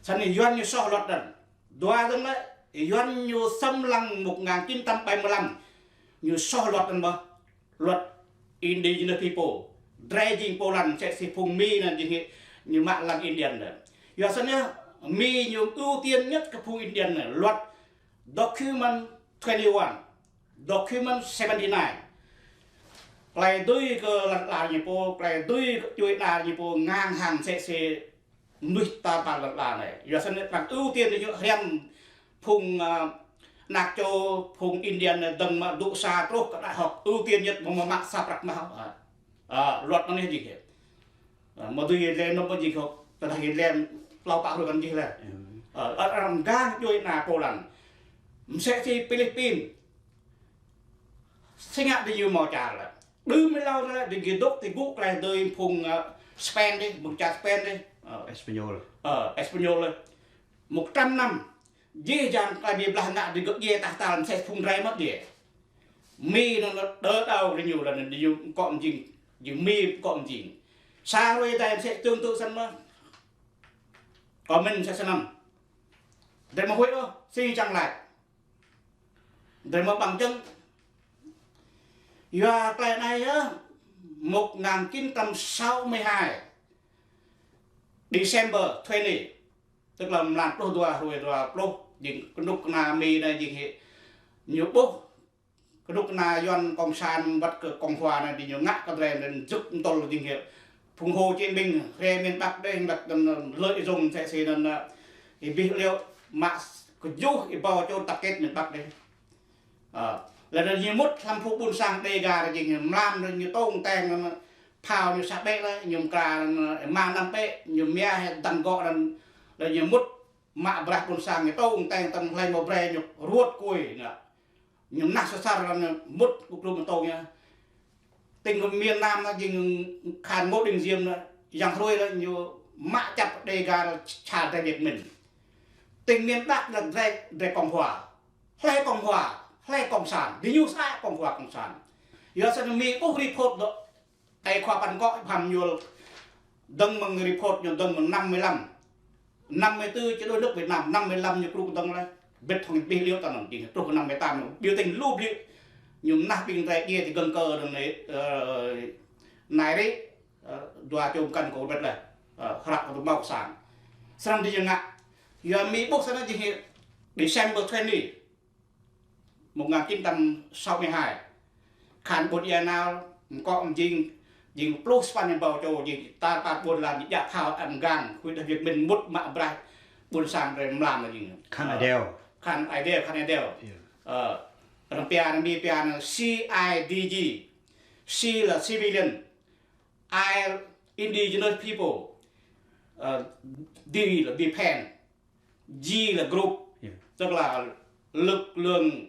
Snăn Yuan ñu soh luật anŭn. Dua dơ̆ng lĕ, Yuan ñu xâm lăng một ngàn chín trăm bảy mươi lăm, ñu soh luật anŭn mơ̆, luật Indigenous People. Drei jing pô lăn, msĕ si phung Mi anŭn jing hĕ, ñu mă lăng Indian anŭn. Yua snăn yơh, Mi ñu ưu tiên nhất kơ phung Indian anŭn, luật Document twenty-one, Document seventy-nine. Tơlơi dưi kơ lăn ala ñu pô, tơlơi dưi kơ djuai ania ñu pô, ngang hăng msĕ si mnuih ta pơ lăn ala anai. Yua snăn arăng ưu tiên ñu hriăm phung, ơ, anak čô, phung Indian anai dơ̆ng mă dŏ sa truh kơ đại học ưu tiên nhất mâo mă sa prăk mah. Ơ, luật anai jing hĕ. Ơ, mâo dưi lĕ nŏp mâo jing hŏk, tơdah lĕ tlâo pă hruê kăn jih lĕ. Ơ, arăng gang djuai ania pô lăn. Msĕ si Philippines. Si ngă diñu mâo čar lĕ. Đưm hlâo lĕ, diñu dŏ ti gŭ tơlơi dưi phung, ơ, Spain dih, phung čar Spain dih. Ơ. Español. Ơ, Español lĕ. Một trăm năm, jih jang tơlơi bi blah ngă diñu gơ̆ djai tah tal msĕ phung drei mơ̆ djai. Mi anŭn đơ đao diñu lĕ anŭn diñu mơkŏ mơjing, jing Mi mơkŏ mơjing. Sa hruê dai msĕ tương tự snăn mơ̆. Kơ mĭn msĕ snăn. Drei mơ̆ huĭ ôh, si čang lač. Drei mâo bằng chứng. Yua tơlơi anai yơh, một ngàn chín trăm sáu mươi hai, December twenty, tức là mlan pluh dua, hruê dua pluh, jing kơnuk kơna Mi anai jing hĕ, ñu ƀuh kơnuk kơna Yuan Cộng sản wăt kơ Cộng hòa anai diñu ngă kơ drei anŭn jŭk mtŭl jing hĕ. Phung Hồ Chí Minh, hrơi miền Bắc dih, ngă anŭn lợi dụng msĕ si anŭn, ơ, ih ƀuh liu mă kơjuh ih ƀâo čô tập kết miền Bắc dih. Ơ, lĕ anŭn ñu mŭt hlăm phung ƀuôn sang Đêga jing hĕ mlam anŭn ñu tông teng anŭn phao ñu sa ƀĕ lĕ, ñu mkra anŭn, ơ, mă năm ƀĕ, ñu mia hĕ dăng gŏ anŭn, lĕ ñu mŭt mă braih ƀuôn sang ñu tông teng tơm hlei mâo brơi ñu ruăt kui anŭn. Ñu mơnah sa sar lăn mŭt kơ klŭm mơtông ñu. Tỉnh miền Nam anŭn jing khan Ngô Đình Diệm anŭn, yang hruê anŭn ñu mă čăp Đêga anŭn čar drei Việt Minh. Tỉnh miền Bắc anŭn drei, drei Cộng hòa. Hlei Cộng hòa, hlei Cộng sản, diñu sa Cộng hòa Cộng sản. Yua snăn Mi ƀuh report dŏ. Ai khua păn kŏ pham ñuôl dơ̆ng mơ̆ng report ñu dơ̆ng mơ̆ng năm mươi lăm. Năm mươi tư chế độ nước Việt Nam, năm mươi lăm ñu krŭ dơ̆ng lĕ. Ƀĕ thŏng ƀuh liu tơ anŭn, jing truh năm mươi tám ñu biểu tình lu ƀliu. Ñu mơnah ƀing drei djai ti gơ̆ng kơ anŭn, ơ, nai rĭ, ơ, dua čô mkăn kơ ƀĕ lĕ. Ơ, hră kơ tơmâo kơ sang. Snăn diñu ngă. Yua Mi ƀuh snăn jing hĕ December twenty. một ngàn chín trăm sáu mươi hai. Khan ƀôn Ia Nao, mkŏ mjing, jing pluh sapăn rơbâo čô, jing tar păt ƀôn lan, jing djă phao, ăm gang, huĭ dah Việt Minh mŭt mă braih ƀôn sang drei mlam jing. Khan Ơi Đeo. Khan Ơi Đeo, Khan Ơi Đeo. Iya. Ơ, arăng pia, arăng mi pia C I D G. C là civilian. I, indigenous people. Ơ, D là defense. G là group, Iya. tức là lực lượng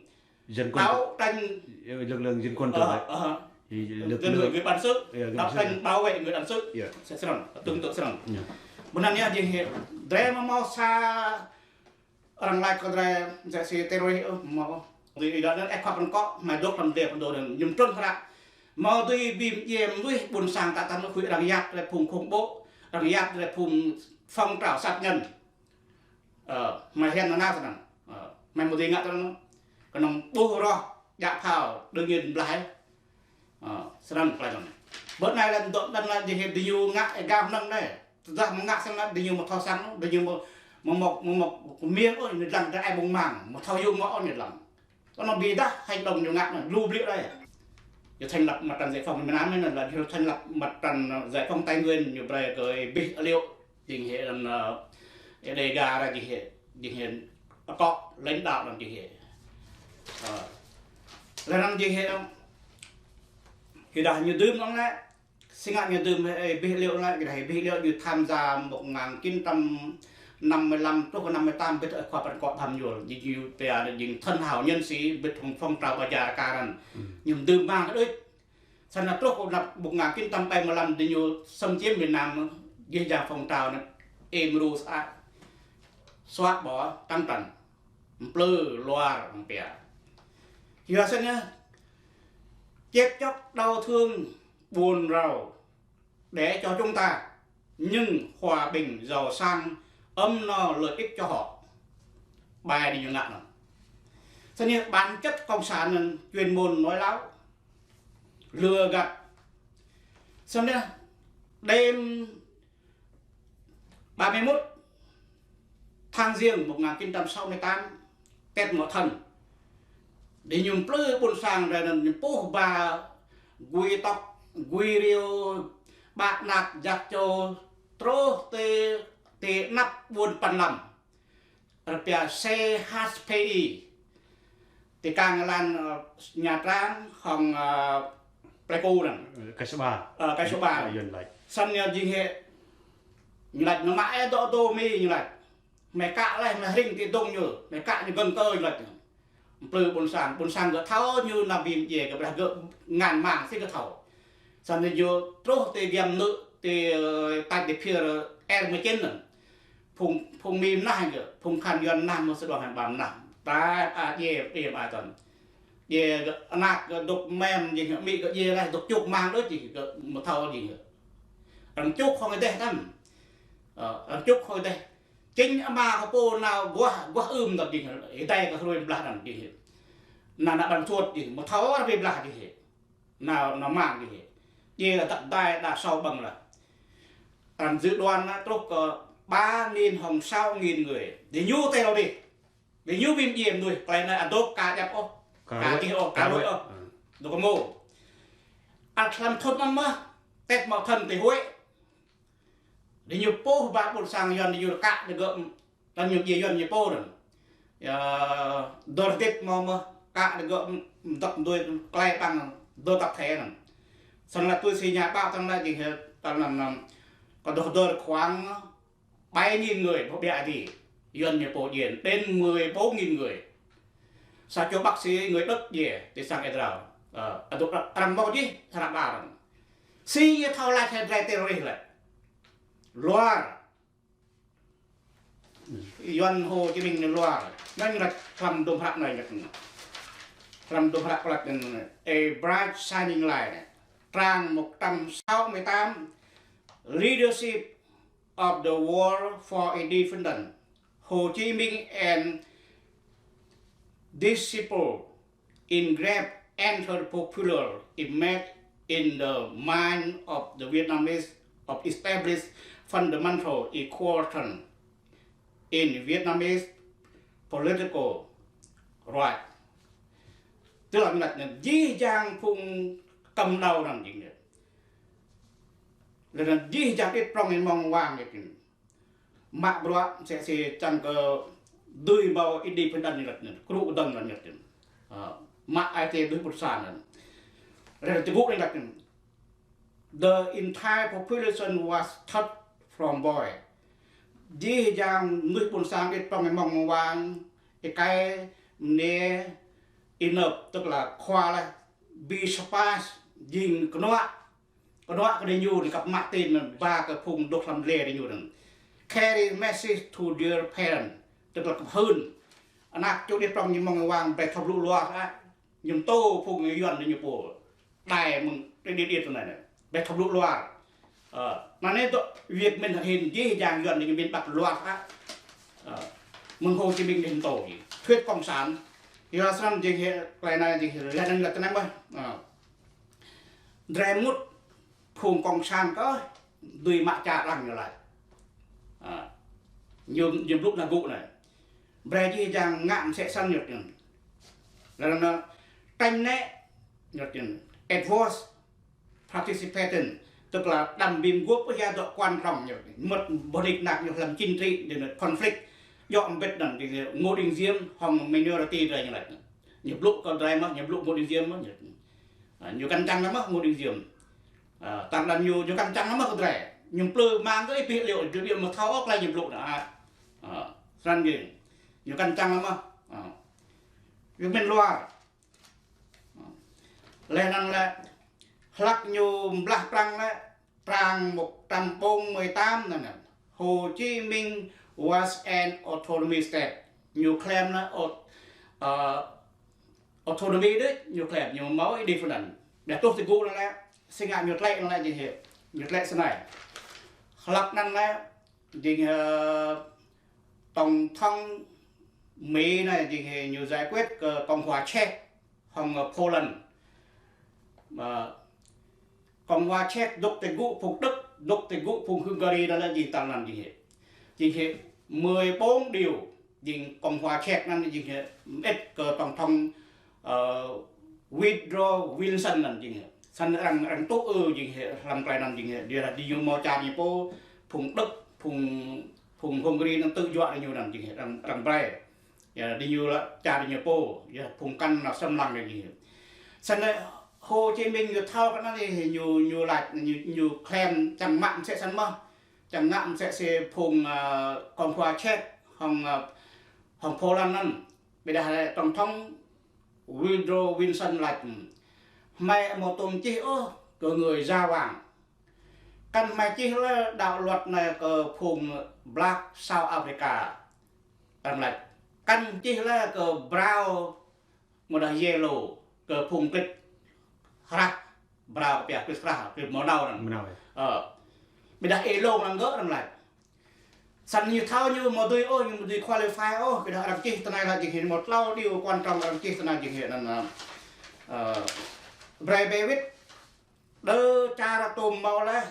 Dân quân. đấu tranh, Iya, lực lượng dân quân tự Ờ, vệ. ờ. Thì lực Dân lượng người, người bản xứ, Iya, người đấu bản xứ. tranh bảo vệ người bản xứ. Iya. Sẽ sẵn, tương tự sẵn. Iya. Bơnăn yơh, jing hĕ, drei mơ̆ hmâo sa arăng laĭ kơ drei, msĕ si terrorist, ơ, hmâo. Tui ih đa anŭn ih khăp anŭn kŏ, hmei dŏ hlăm dê pơdô anŭn, ñu trŭn hră. Hmâo tui bi mdjiê mơnuih ƀôn sang ta tăm huĭ arăng yap drei phung khủng bố, arăng yap drei phung phong trào sát nhân. Ơ, hmei hiam nanao tơ anŭn. Ơ, hmei mơ̆ dưi ngă tơ anŭn. Kơnơ̆ng ƀuh roh, djă phao, đương nhiên blah. Ơ, sơnăn klei anŭn. Bơ anai lĕ dŏ đăn lĕ jing hĕ diñu ngă êgao hnơ̆ng anai. Tơdah mơ̆ ngă sơnăn diñu mơ̆ thâo săng, diñu mơ̆, mơ̆ mŏk, mơ̆ mŏk kơmiêng ôh, ñu lăng tơ ai ƀơ̆ng mang, mơ̆ thâo yŭ mơ̆ ôh ñu lăng. Tơ anŭn bi dah hành động ñu ngă anŭn, lu blư̆ đơi. Ñu thành lập mặt trận giải phóng miền Nam anŭn là ñu thành lập mặt trận giải phóng Tây Nguyên, ñu brơi kơ Bih Liu. Jing hĕ anŭn, ơ, Ơi Đê Ga ra jing hĕ, jing hĕ akŏ lãnh đạo anŭn jing hĕ. Ơ. Lĕ anŭn jing hĕ, ơ, khi dah ñu dưm anŭn lĕ, si ngă ñu dưm hĕ, ơ, Bih Liu lĕ, khi dah Bih Liu ñu tham gia một ngàn chín trăm năm mươi lăm truh kơ năm mươi tám, bĭt ơi khua păn kŏ pham ñuôl, jing ñu pia jing thần hào nhân sĩ, bĭt hăng phong trào Bajaraka anŭn. Ừ. Ñu dưm mang đôč. Sơnăn truh kơ năm một ngàn chín trăm bảy mươi lăm diñu xâm chiếm miền Nam, gih jang phong trào anŭn, êm ru sa, xóa bỏ trắng trần, mplư luar arăng pia. Yua sơnăn, chết chóc đau thương, buồn rầu để cho chúng ta, nhưng hòa bình, giàu sang, ấm no, lợi ích cho họ. Bai diñu ngă anŭn. Sơnăn bản chất cộng sản anŭn chuyên môn nói láo, lừa gạt. Sơnăn đêm ba mươi mốt tháng Giêng một ngàn chín trăm sáu mươi tám, Tết Mậu Thân, diñu mplư ƀôn sang drei anŭn ñu puh ba gui tŏk, gui riu, ƀă anak jak čô, truh tơ, tơ anăp ƀôn Păn Lăm. Arăng pia C H P I. Tơkang lan, ơ, Nha Trang, hŏng, ơ, Pleiku anŭn. Ơ, Cái Số Ba. Ơ, Cái Số Ba. Ơ, Yuan lač. Sơnăn ñu jing hĕ, ñu lač, ñu mă ih dŏ tô mi, ñu lač. Hmei kă laih, hmei hring ti dŏng ñu, hmei kă ñu gơ̆ng tơ, ñu lač. Mplư ƀôn sang, ƀôn sang gơ̆ thâo ñu nao bi mdjiê, gơ̆ ƀrah gơ̆ ngăn mang si gơ̆ thâo. Sơnăn ñu truh tơ giăm nư, tơ, ơ, tač tơ phiơr R mười chín anŭn. Phung, phung Mi mơnah gơ̆, phung khăn Yuan mơnah mơ̆ sơđuang hăng ƀă mơnah. Tač, a, djiê, djiê ƀă tơ̆n. Djiê gơ̆, anak gơ̆ dŏ mem, jing hĕ amĭ gơ̆ djiê laih, dŏ čuk mang đôč jing gơ̆, mơ̆ thâo jing gơ̆. Arăng čuk hŏng êdeh tăm. Ơ, arăng čuk hŏng êdeh. Chính ama kơ pô nao guah, guah ưm tăm jing hĕ, êdeh kơ hrui blah tăm jing hĕ. Nao, nao ƀăn suôt jing, mơ̆ thâo arăng bi blah jing hĕ. Nao, nao mang jing hĕ. Djiê lĕ tăk dai đa sâu ƀơ̆ng lĕ. Arăng dự đoán lĕ truh kơ ba nghìn hŏng sáu nghìn người. Diñu tơ lŏ dih. Diñu bi mdjiê mơnuih, klei anai adôk ka djăp ôh. Ka Ka ruai. Čih ôh, Ka ka ruai ruai. ôh. Ơ. Dôk kơ mô. Ăt hlăm thŭn anŭn mơ̆, Tết Mậu Thân tơ Huế. Diñu puh ba ƀôn sang Yuan diñu kă đơ gơ̆, tơl ñu djiê Yuan ñu pô anŭn. Yơh, dơr tip mơ̆ mơ̆, kă đơ gơ̆, dŏ dui klei păng, dơr tăp thê anŭn. Sơnăn tui si ñu ƀă tơnăn jing hĕ, tơnăn, kơ dŏ dơr khoảng bảy nghìn người, pô ƀiă dih, Yuan ñu pô djiê, đến mười bốn nghìn người. Sa čô bác sĩ người Đức djiê, tơ sang Israel. Ơ, adôk arăng mơ̆ jih, sa arăng ƀă anŭn. Si ñu thâo lač hĕ drei terrorist lĕ. Luar. Yuan Hồ Chí Minh anai luar. Anŭn ñu lač hlăm dôm hră anai ñu lač. Hlăm dôm hră kơ lač anŭn, A Bright Shining Light. Trang một trăm sáu mươi tám, Leadership of the War for Independence, Hồ Chí Minh and Disciple engrave entered popular image in the mind of the Vietnamese of established fundamental equation in Vietnamese political right. Lăng anŭn jih jang phung kơm đao anŭn jing anŭn. Lăng anŭn jih jang đĭt prŏng amăng mông wang anŭn. Mă bruă mơsĕ si čang kơ dưi hmâo independent anŭn lăng anŭn. Kru dơ̆ng anŭn lăng anŭn. Ơ, mă ai tơ dưi ƀuôn sang anŭn. Lăng anŭn tơgŭ anŭn lăng anŭn. The entire population was taught from boy. Jih jang mơnuih ƀuôn sang đĭt prŏng amăng mông wang, êkei, mơnê, ênŭp, tức là khua laih, be surprised, jing kơnuă, kơnuă kơ diñu, anŭn kăp mă tin, ba kơ phung dŏ hlăm lĕ diñu anŭn. Carry message to their parents, tức là kăp hưn. Ană čô đĭt prŏng ñu amăng wang, ƀu thâo blŭ luar, ah. Ñu pơtô phung Yuan ñu pô. Đai mơ̆ng đĭ đĭ đĭ tui anai anai. Ƀu thâo blŭ luar. Ơ, anai anai tơ Việt Minh hin jih jang Yuan ñu min ƀăt luar hă. Ơ, mơ̆ng Hồ Chí Minh ñu pơtô jing. Thuyết cộng sản. Yua srăng jing hĭ, tơlơi anai jing hĭ, lĕ anŭn lĕ tơnăm mơ̆. Ơ. Drei mŭt phung cộng sản kơ dưi mă čar arăng ñu laĭ. Ơ. Ñu, ñu blŭ anai gŭ anai. Brei jih jang ngă mơsĕ săn ñu tin. Lăng anŭn, tơña ñu tin. It was participating, tức là đăm bim guôp ya dŏ quan trọng ñu tin. Mŭt boh nik nak ñu hlăm chính trị, đĭ anŭn conflict. Djŏ mbĭt anŭn tin Ngô Đình Diệm hŏng minority drei ñu laĭ. Ñu blŭ kơ drei mơ̆, ñu blŭ Ngô Đình Diệm mơ̆, ñu. Ơ, ñu kăn čang mơ̆ Ngô Đình Diệm. Ơ, tơl anŭn ñu, ñu kăn čang mơ̆ kơ drei. Ñu plư mang kơ ih pih liu, ñu mă thâo ôh tơlơi ñu blŭ anŭn. Ơ. Ơ, srăng jing. Ñu kăn čang mơ̆. Ơ. Việt Minh luar. Ơ. Lĕ anŭn lĕ, hlăk ñu blah prăng lĕ, prăng một trăm bốn mươi tám anŭn anŭn. Hồ Chí Minh was an autonomous state. Ñu claim anŭn, ơ, autonomy đôč, ñu claim, ñu hmâo independent. Ƀiă truh tơgŭ anŭn lĕ, si ngă ñu tlĕ anŭn lĕ jing hĭ. Ñu tlĕ sơnai. Hlăk anŭn lĕ, jing hĭ, ơ, tổng thống Mỹ anai jing hĭ ñu giải quyết kơ Cộng hòa Czech hŏng, ơ, Poland. Ơ, Cộng hòa Czech dŏ tơgŭ phung Đức, dŏ tơgŭ phung Hungary anŭn lĕ jing tơl anŭn jing hĭ. Jing hĭ mười bốn điều, jing Cộng hòa Czech anŭn jing hĭ mơit kơ tổng thống, ơ, Woodrow Wilson anŭn jing hĭ. Săn arăng, arăng tŭ ư jing hĭ, hlăm tơlơi anŭn jing hĭ. Yua dah diñu hmâo čar ñu pô, phung Đức, phung, phung Hungary anŭn tŭ juă diñu anŭn jing hĭ, arăng, arăng brơi. Yua, diñu lĕ čar ñu pô, yua, phung kăn anŭn sơm lăng diñu. Săn lĕ Hồ Chí Minh ñu thâo kơ anŭn lĕ ñu, ñu laĭ, ñu, ñu claim čang mă mơsĕ săn mơ̆. Čang ngă mơsĕ si phung, ơ, Cộng hòa Czech, hŏng, ơ, hŏng Poland anŭn. Ƀiă dah lĕ tổng thống Woodrow Wilson laĭ, hmei ƀu tŭm čih ôh kơ người da vàng. Kăn hmei čih lĕ đạo luật anai kơ phung Black South Africa. Arăng laĭ, kăn čih lĕ kơ brown mơ̆ dah yellow, kơ phung klĭt hrah, brown kơ pia klĭt hrah, klĭt mơnao anŭn. Mơnao, ơ. Ơ. Ƀiă dah yellow anŭn gơ̆ arăng laĭ. Săn ñu thâo ñu ƀu dưi ôh, ñu ƀu dưi qualify ôh, ƀiă dah arăng čih tơnai laĭ jing hĭ, một tlâo điều quan trọng arăng čih tơnai jing hĭ anŭn, ơ. Ơ. Brei ƀe wĭt, đơ čar tŭm hmâo laih,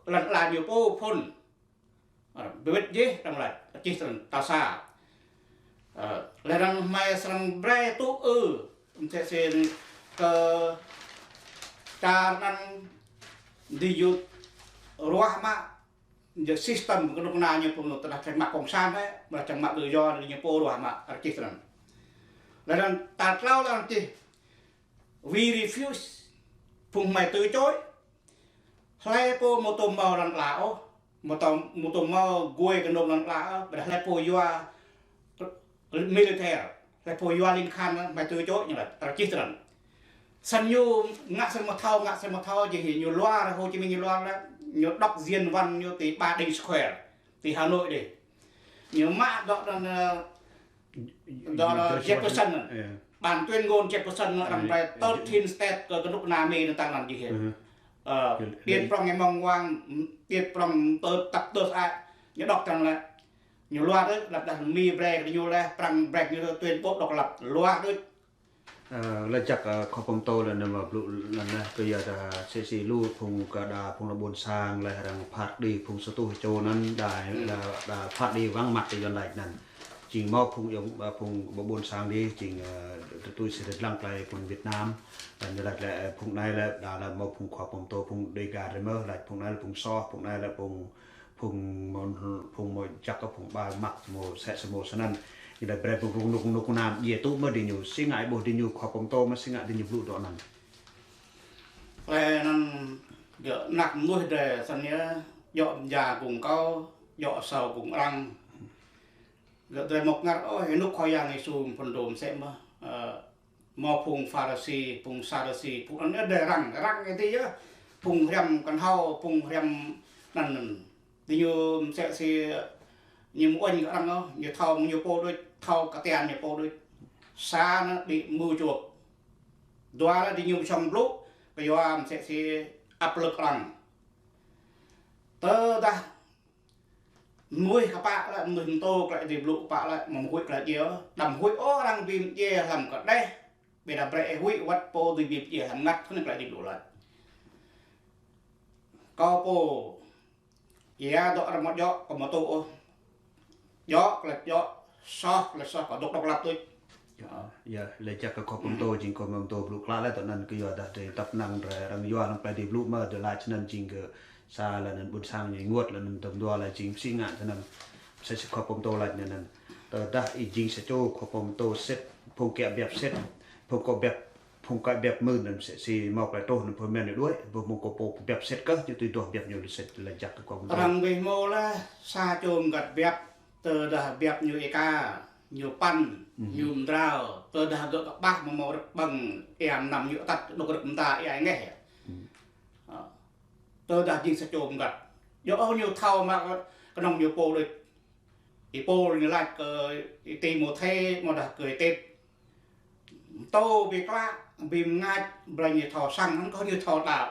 lăn ala ñu pô phŭn. Ơ, ƀe wĭt jih, arăng laĭ, čih srăng ta sa. Ơ, lĕ arăng hmei srăng brei tŭ ư, mơsĕ si kơ čar anŭn diñu ruah mă, jing system kơnuk kơna ñu pô tơdah čang mă cộng sản hĕ, mă čang mă tự do ñu pô ruah mă, arăng čih srăng. Lĕ arăng tal tlâo lĕ arăng čih, we refuse, phung hmei từ chối. Hlơi pô ƀu tŭm hmâo lăn ala ôh, ƀu tŭm, ƀu tŭm hmâo gui kơnuk lăn ala ôh, ƀiă dah hlơi pô yua military, hlơi pô yua ling khan, hmei từ chối ñu laĭ, arăng čih tơdang. Săn ñu ngă săn ƀu thâo, ngă săn ƀu thâo, jing hĭ ñu luar, Hồ Chí Minh ñu luar lĕ, ñu đọc diễn văn ñu ti Ba Đình Square, ti Hà Nội đih. Ñu mă dŏ anŭn, ơ, dŏ anŭn George Washington. Jefferson anŭn. Ơ. Bản tuyên ngôn Jefferson anŭn, ơ, arăng brei, ơ, thirteen state kơ kơnuk kơna Mi anŭn tơdang anŭn jing hĭ. Ơ. Ơ, điêt prŏng ñu mơ̆ng wang, điêt prŏng tơ tăp tơs ai. Ñu đọc tơdang lĕ. Ñu luar đôč, lăp dah Mi brei kơ ñu lĕ, Prăng brei ñu tuyên bố độc lập, luar đôč. Ơ, laĭ čăk, ơ, khŏm pơtô lĕ anŭn mă blŭ lĕ anŭn, kơ yua dah sĭ sĭ lu phung kơ đa phung lăm ƀôn sang lĕ arăng phat đĭ phung sa tuh čô anŭn đa, đa, đa phat đĭ wang măt tơ Yuan laĭ anŭn. Jing hmâo phung ayŏng, ơ, phung ƀôn sang dih, jing, ơ, tui si dơ̆ng lăng tơlơi phung Việt Nam. Anŭn ñu laĭ lĕ, ơ, phung anai lĕ, đa lĕ hmâo phung khua pơtô, phung Đêga drei mơ̆, laĭ phung anai lĕ phung soh, phung anai lĕ phung, phung hmâo, phung hmâo jak, phung ƀal măk, hmâo sĕ, hmâo snăn. Ñu laĭ brei phung, phung nuk, nuk nam, djai tŭ mơ̆ diñu, si ngă ƀuh diñu khua pơtô mơ̆ si ngă diñu blŭ dŏ anăn. Lĕ anăn gơ̆ anak mơnuih drei snăn yơh, djŏ mơja gŭng kâo, djŏ asâo gŭng arăng. Gơ̆ drei mơ̆ ngă ôh, ênuk Khua Yang Yêsu phŭn dôm sĕ mơ̆, ơ, hmâo phung Pharisi, phung Saddusi, phung anŭn drei răng, răng ih ti yơh, phung hriăm kơnhâo, phung hriăm anăn anăn. Diñu mơsĕ si ñu mơ̆ uañ kơ arăng ôh, ñu thâo mơ̆ ñu pô đôč, thâo kơ tian ñu pô đôč. Sa anăn đĭ mơ̆ čuôp. Dua lĕ diñu mơ̆ sŏng blŭ, kyua mơsĕ si áp lực arăng. Tơdah mơnuih kơpă lĕ, mơnuih mơtô tơlơi Ơi Adai blŭ kơpă lĕ, mơ̆ huĭ tơlơi djai ôh, đăm huĭ ôh arăng bi mdjiê hlăm kơđeh, ƀiădah brei ih huĭ wơ̆t pô dưi bi mdjiê hlăm mngăt, kơnơ̆ng tơlơi Ơi Adai blŭ laĭ. Kâo pô ia dŏ arăng mơ̆ djŏ, kâo mơ̆ tŭ ôh. Djŏ, kơ lĕ djŏ, soh, kơ lĕ soh, kâo dŏ độc lập tuč. Yơh, yơh, laĭ jak kơ khua pơtô, jing khua pơtô blŭ klă lĕ tơ anăn kyua dah drei tăp năng drei arăng yua anăn tơlơi Ơi Adai blŭ mơ̆, drei laĭ snăn jing kơ sa lĕ anăn ƀôn sang ñu ênguôt lĕ anăn tơm dua lĕ jing si ngă tơ anăn. Mơsĕ si khua pơtô laĭ ñu anăn. Tơdah ih jing sa čô khua pơtô sĭt, phung kiă biăp sĭt, phung kâo biăp Phung kiă biăp mơ̆n anăn mơsĕ si hmâo tơlơi truh anăn pơmĭn ñu đuaĭ, ƀuh mơ̆ng kâo pô biăp sĭt kơh, ñu tui duah biăp ñu lĕ sĭt lĕ jak kơ kâo mơ̆n. Arăng weh hmâo lĕ sa čô mơngăt biăp, tơdah biăp ñu êka, ñu păn, ñu mdrao, tơdah gơ̆ kơƀah mơ̆ hmâo rơ̆k ƀơ̆ng, ia mnăm ñu atăt, đŏk rơ̆k mơta, ia ngeh. Ơ. Tơdah jing sa čô mơngăt. Yua ôh ñu thâo mă kơnơ̆ng ñu pô đôč. Ih Pôl ñu laĭ kơ ih Timôthê, mơ̆ dah kơ ih Tit. Mtô bi klă, bi mngač, brei ñu thâo săng, hăng kơ ñu thâo đaŏ.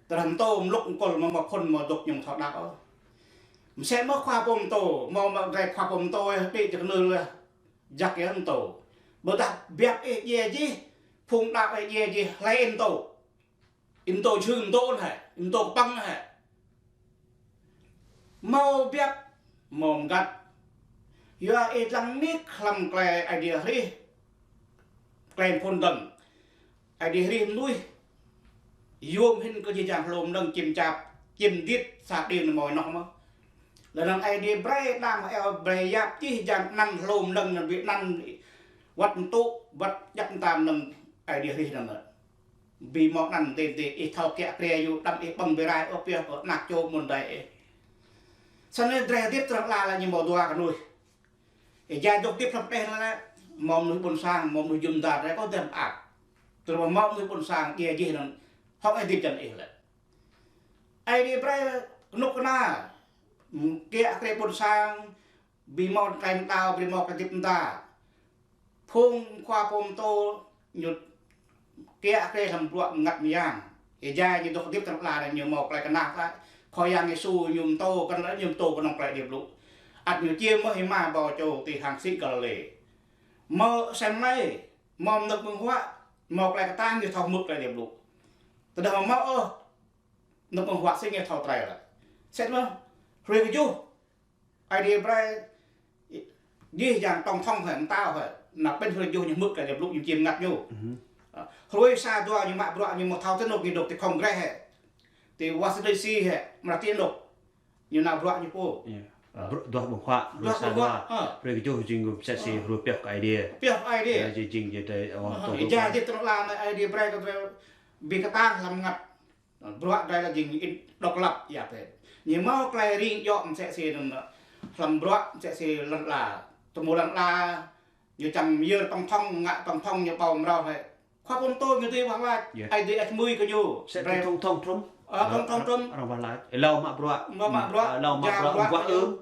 Tơdah mtô mlŭk mkŭl mơ̆ mă phŭn mơ̆ dŏ ñu thâo đaŏ. Mơsĕ mơ̆ khua pô mtô, mơ̆ mă drei khua pô mtô, ih đĭ jơk nư leh, jak ih mtô. Ƀôdah biăp ih djai jih, phung đaŏ ih djai jih, hlơi ih mtô. Ih mtô čhưm mtô anŭn hĕ, ih mtô kơpăng anŭn hĕ. Hmâo biăp, hmâo mơngăt. Yua ih dlăng nik hlăm tơlơi Ơi Adai hrih. Tơlơi phŭn dơ̆ng. Ơi Adai hrih mơnuih. Yôm hĭn kơ jih jang hlô mơnơ̆ng čim čap, čim dit sa đing nao mơ̆ ih nŏk mơ̆. Lĕ anăn Ơi Adai brei đam eo brei yap jih jang anăn hlô mơnơ̆ng anăn bi anăn wăt mtŭ, wăt jak mtam anăn Ơi Adai hrih anăn. Bi mơ̆ anăn dê dê ih thâo kiă kriê yua đăm ih ƀơ̆ng bi rai ôh pioh kơ anak čô mơ̆n dai ih. Snăn drei hơdip tơlơi ala lĕ ñu hmâo dua kơ mơnuih. Ih jai dŏ hơdip hlăm kơđeh anăn lĕ, hmâo mơnuih ƀôn sang, hmâo mơnuih jum dar, drei kơ dăm ăt. Tơdah hmâo mơnuih ƀôn sang, djai jih anăn, hŏng ih hơdip jăn ih lĕ. Ơi Adai brei kơnuk kơna, kiă kriê ƀôn sang, bi hmâo tơlơi mơtao, bi hmâo tơlơi hơdip mơta. Phung khua pô mtô ñu kiă kriê hlăm bruă mơngăt mơyang. Ih jai ñu dŏ hơdip tơlơi ala anăn ñu hmâo tơlơi kơnang tơlơi. Khua Yang Yêsu ñu mtô kơ anăn ñu mtô kơnơ̆ng tơlơi Ơi Adai blŭ. Ăt ñu čiêm mơ̆ hima ƀâo čô ti hang sĭ Galilê. Mơ̆ sem lei, mơ̆ mơnơ̆ng ƀơ̆ng huă, mơ̆ tơlơi kơtang ñu thâo hmư̆ tơlơi Ơi Adai blŭ. Tơdah mơ̆ ôh, mơnơ̆ng ƀơ̆ng huă sĭ ñu thâo trei lĕ. Sĭt mơ̆, hrơi kơjuh, Ơi Adai brei jih jang tổng thống hĕ, mtao hĕ, nao ƀĭn hrơi kơjuh ñu hmư̆ tơlơi Ơi Adai blŭ ñu čiêm mơngăt ñu. Hrơi sa dua ñu mă bruă ñu mơ̆ thâo tơ anôk ñu dŏ ti Congress hĕ, ti Washington D C hĕ, mơ̆ dah ti anôk. Ñu nao bruă ñu pô. Bruă duah ƀơ̆ng huă, hrơi sa dua. Hrơi kơjuh jing mơsĕ si hrơi pioh kơ Ơi Adai. Pioh Ơi Adai. Jing jing jing dai awang tông. Ih jai jih tơlơi ala anăn Ơi Adai brei kơ drei bi kơtang hlăm mơngăt. Bruă drei lĕ jing độc lập yap hĕ. Ñu hmâo tơlơi ring djŏ mơsĕ si anăn hlăm bruă mơsĕ si lăn ala. Tơmô lăn ala ñu čang yơr tổng thống, ngă tổng thống ñu ƀâo mrâo hĕ. Khua pô mtô ñu dưi wah lač. Ơi Adai ăt mui kơ ñu. Mơsĕ tổng thống Trump. Ơ, tổng thống Trump. Arăng wah lač. Êlâo mă bruă. Mă bruă. Êlâo mă bruă. Wah ư.